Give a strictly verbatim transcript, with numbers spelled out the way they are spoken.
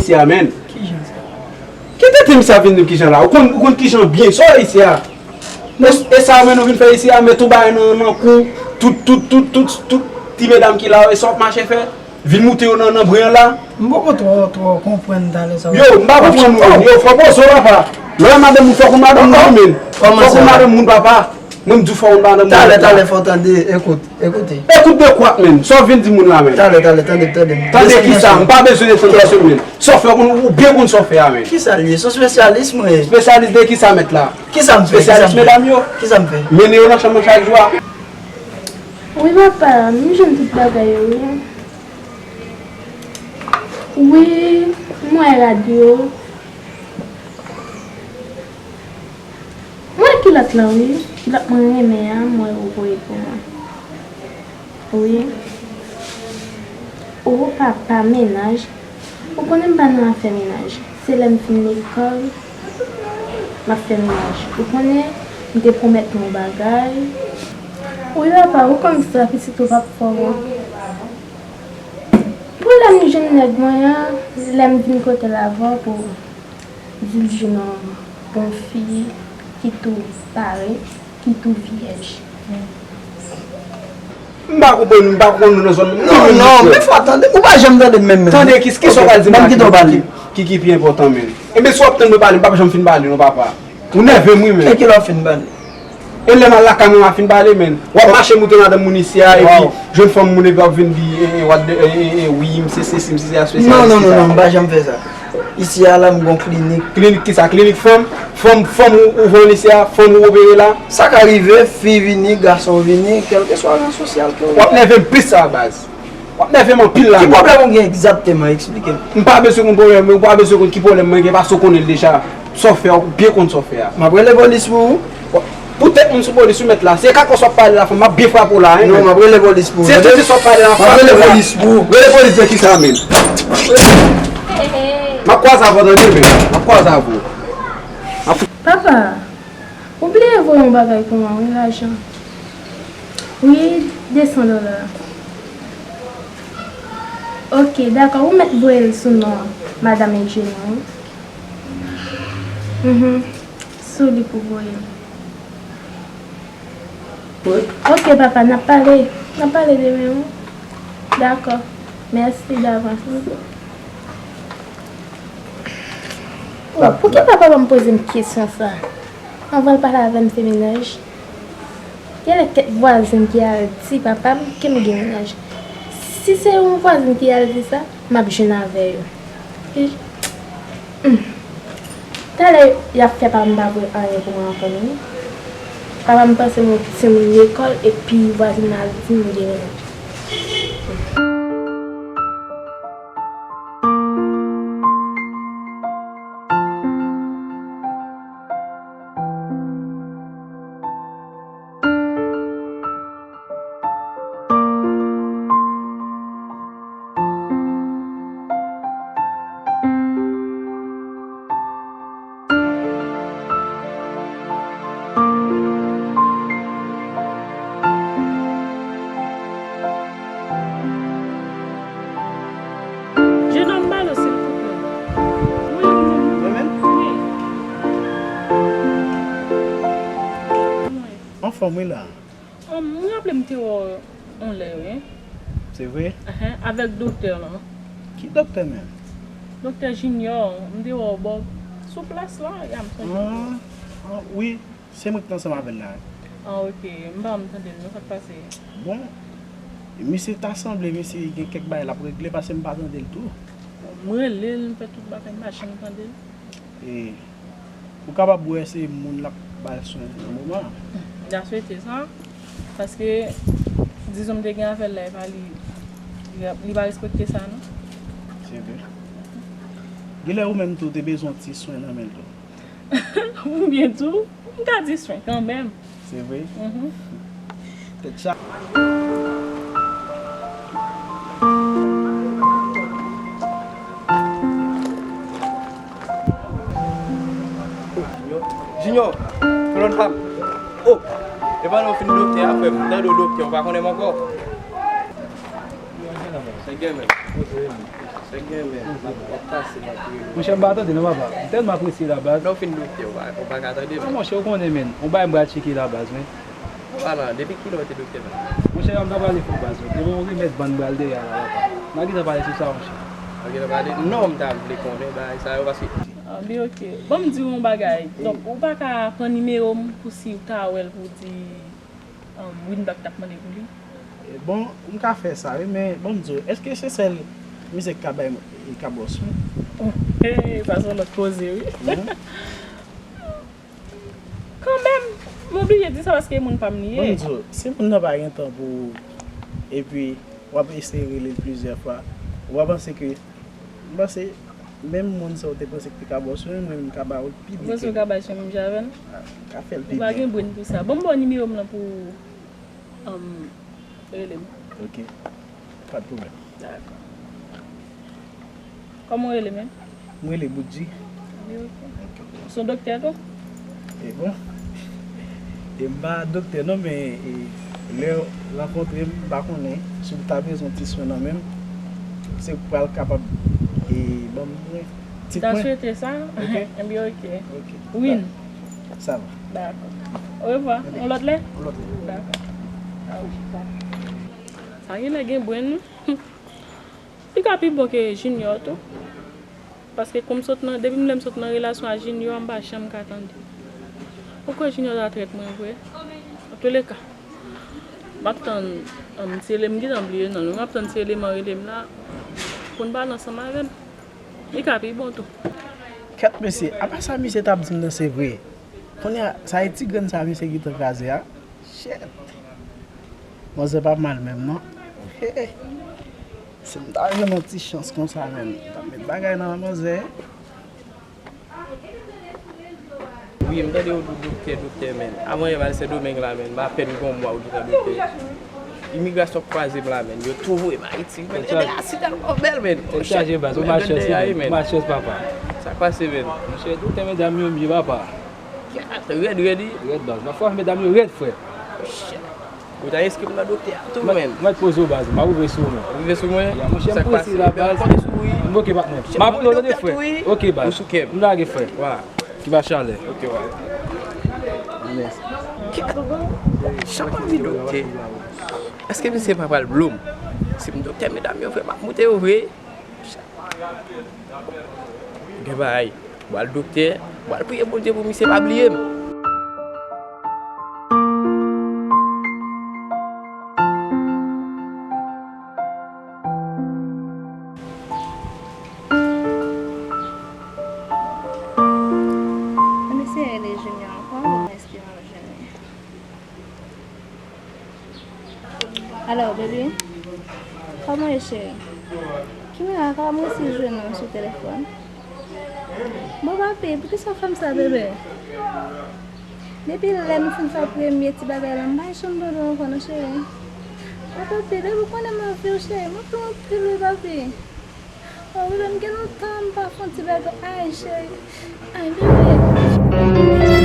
Isi a, menn. Kijan sa? Ki tete misye ap vin di m kijan la? Ou konn, ou konn kijan byen sa isi a. E, e sa, menn, nou vin fè isi a, met yon bagay nan, nan kou, tout, tout, tout, tout, tout ti medam ki la yo, e sa w ap mache fè? Vin moute yo nan, nan bren an la. M poko twò, twò konprann talè sa w ap di. Yo, m pa konprann ou, menn. Yo, fò poze w, papa. Lè w wè madanm moun, fò konn madanm moun, menn. Fò konn madanm moun, papa. Mwen, m di w fò konn madanm moun. Talè, talè, fò tande, ekout. Ekoute. Ekoute de kwa, menn? Sa w vin di moun la, menn? Talè, talè, tande, tande. Tande kisa? M pa bezwen de tande pèsonn, menn. Sa w fè, ou, ou byen konn sa w fè a, menn. Kisa l ye? Se yon spesyalis mwen ye. Spesyalis de kisa, mèt la? Kisa m fè? Spesyalis medam yo. Kisa m fè? Mennen yo nan chanm nan chak jou a. Wi, papa, m jwenn tout bagay yo, wi. Wi, m wè rad yo. M wè kilòt lan, wi. Kilòt mwen renmen an, m wè ou voye pou mwen. Wi. O, papa, mennaj. Ou konnen m pa nan afè mennaj. Se lè m fin lekòl, m ap fè mennaj. Ou konnen, m te pwomèt nou yon bagay. Wi, papa, ou konn sa, pitit ou p ap fè w. Pwoblèm m jwenn nèg mwen an, lè m vin kote l avè w pou di l jwenn yon bon fi ki tou pare, ki tou vyèj. M pa konprann, m pa konprann nou nan zòn nan. Non, non, men fò tande, ou pa janm tande m menm, menm. Tande, ki, kisa w pral di m la? Ban m kite w pale. Ki, ki, ki pi enpòtan, menn? Enben, si w ap tann mwen pale, m p ap janm fin pale, non, papa. Ou nève m, wi, menn. E kilè w ap fin pale? E lè m al lakay mwen, m ap fin pale, menn. W ap mache moute madanm moun isi a, epi jwenn fanm moun, epi w ap vin di, e, e, what the, e, e, e, wi, m se sesi, m se sa, spesyalis. Non, non, non, non, m pa janm fè sa. Isi a la, m gon klinik. Klinik kisa? Klinik fanm? Fanm, fanm ou, ou vann isi a? Fanm ou opere la? Sa ka rive, fi vini, gason vini, kèlkeswa ran sosyal ke w ye. W ap nève m plis sa, baz. W ap nève m anpil la, menn. Ki pwoblèm ou gen egzakteman? Eksplike m. M pa bezwen konn pwoblèm, ou pa bezwen konn ki pwoblèm mwen gen, paske w konnen l deja. Sa w fè a, ou byen konn sa w fè a. M ap rele polis pou ou. Pou tèt moun sou polis, wi, mèt la. Se kakòs w ap pale la, fanm, m ap byen frape w la, hein, mèt. Non, m ap rele polis pou ou. Se tete sa w ap pale la, m ap frape w la. M ap rele polis pou ou. Rele polis de kisa, menn? M ap kwaze avè w, tande, menn. M ap kwaze avè w. Papa, ou bliye voye yon bagay pou mwen, wi, lajan. Wi, de san dola. Ok, dakò, ou mèt voye l sou non madanm Eugénie, wi. Mhm. Sou li pou voye. Ok, papa, n ap pale. N ap pale demen, wi. Dakò. Mèsi davans. Oh, poukisa papa m poze m kesyon sa? Anvan l pale avè m, se mennaj. Genlè kèk vwazen ki al di papa m ke m gen mennaj. Si se yon vwazen ki al di sa, m ap jwenn avè yo. Pi, hmm. Talè y ap fè papa m pa voye anyen pou mwen ankò non, wi. Papa m panse m yon timoun lekòl epi vwazen nan al di m gen mennaj. Jenòm Malo, silvouplè. Wi, wi, wi. Mwen menm? Wi. Anfòm, wi, la. An, m raple m te wè w yon lè, wi. Se vre? Enhen, avèk doktè lan. Ki doktè menm? Doktè Junior, m te wè w bò sou plas la, ya m sonje. Ah, ah, wi, se mwen ki t ansanm avè l la. Ah, ok. M pa janm tande l non, sa k pase? Bon, misye ta sanble, misye gen kèk bagay l ap regle, paske m pa tande l tou. M rele l, m fè tout bagay, m pa janm tande l. E, ou kapab wè se moun l ap bay swen nan moman an. M ta swete sa, paske dizon m te gen avè l la, epa li, li, li pa respekte sa non. Se vre. Genlè ou menm tou, ou te bezwen yon ti swen nan men l tou. Oubyen tou, m ka di swen kanmenm. Se vre? Mhm. Tèt chaje. Junior, Junior, fè lòt fam. Oh, epa lè w fin doktè a, frè m, m tande w doktè, ou pa konnen m ankò. Sa k gen menm? Sa k gen, men, m ap, w ap pase, m ap rele w. Monchè, m pa tande non, papa. M tèlman apresye la, baz. Lè w fin doktè, ou pa, ou pa ka tande, men. Monchè, ou konnen, men. Yon bagay m pral tcheke la, baz, men. Ou pa nan, depi kilè w te doktè, men? Monchè, m ta prale fè baz, wi. Gen yon remèd bann m pral dèyè a la, papa. N a gentan pale sou sa, monchè. N a gentan pale? Non, m ta vle konnen bagay sa yo, paske Ah, byen, ok. Ban m di w yon bagay. Donk, ou pa ka pran nimewo m pou si w ta wè l pou w di, um, Winback t ap mande pou li? E, bon, m ka fè sa, wi, men ban m di w, èske se sèl misye k ka bay, e, kabòs, wi? Oh, hey, sa se yon lòt koze, wi. Kanmenm, m oblije di sa paske e moun pa m li ye. Ban m di w, si moun nan pa gen tan pou ou, epi w ap eseye rele l plizyè fwa, w ap panse ke, m panse, menm moun sa w te panse ki te ka ba w sou, mwen menm m ka ba w l pi byen. Ou panse w ka ba l sou menm jan avè l? Ah, m ka fè l pi byen. Ou pa gen brenn pou sa. Ban m ba w nimewo m lan pou, um, rele m. Ok. Pa de pwoblèm. Dakò. Kòman w rele menm? Mwen rele Boudji. Wi, ok. Ok. Ou se yon doktè tou? E bon. E m pa doktè non, men, e, lè w rankontre m, m pa konnen si w ta bezwen ti swen nan men m, se ou k pral kapab, e, ban m yon ti pwen. M ta swete sa. Ok. Ebyen, ok. Ok. Win. Sa va. Dakò. Orevwa. Ebyen, yon lòt lè? Yon lòt lè. Dakò. Sa genlè gen brenn, wi. Li ka pi bon ke Junior tou. Paske kòm sot nan, depi m lè m sot nan relasyon a Junior, m pa janm ka tande. Ou kwè Junior ta trèt mwen vre? Antouleka, m ap tann, um, si Eleman, m gentan bliye non l, wi, m ap tann si Eleman rele m la pou n pale ansanm avè l. Li ka pi bon tou. Kèt mesye, apa sa misye t ap di m nan se vre? Kounye a, sa e ti grenn sa misye gentan kraze a? Shit. Manzè pa mal menm non. Si m ta jwenn yon ti chans konsa, menm, m t ap met bagay nan men manzè. Wi, m tande w di w doktè, doktè, men. Avan yè m al Sendomeng la, men. M apèn gon mwa ou gentan doktè. Imigrasyon k kwaze m la, men. Yo tou voye m Ayiti, men. Tèt chaje. Tèt chaje, baz. Ou malchans, wi, men. Ou malchans, papa. Sa k pase, men? Monchè, doktè medam yo, m ye, papa. Rèd, rèd, wi. Rèd, baz. M ap frape medam yo rèd, frè. Ou ta enskri m nan doktè a tou, men. Mèt poze w, baz. M ap rive sou ou, men. Ou rive sou mwen? Ya, monchè, m prese la, baz. M ok, patnè. M ap rele w tande, frè. Ok, baz. Ou sou kè m. M lage, frè. Wa. Ki ba chalè. Ok, wa. Mèsi. Jan m anvi doktè. Èske misye pa pral blow m? Si m doktè medam yo vre, m ap moute yo vre. Gen bagay. M al doktè, m al priye Bondye pou misye pa bliye m. Misye rele Junior ankò, bon, èske m ap jwenn li? Alo, baby. Kòman w ye, cheri? Kimira, kòman m resi jwenn ou sou telefòn? Bon, papi, poukisa w fè m sa, bebe? Depi lè nou fin fè premye ti bagay la, m pa janm tande w ankò, non, cheri. O, papi, baby, ou konnen m anvi w, cheri. M anvi w anpil, wi, papi. O, bebe, m gen lontan m pa fè yon ti bagay. Ay, cheri. Ay, bebe.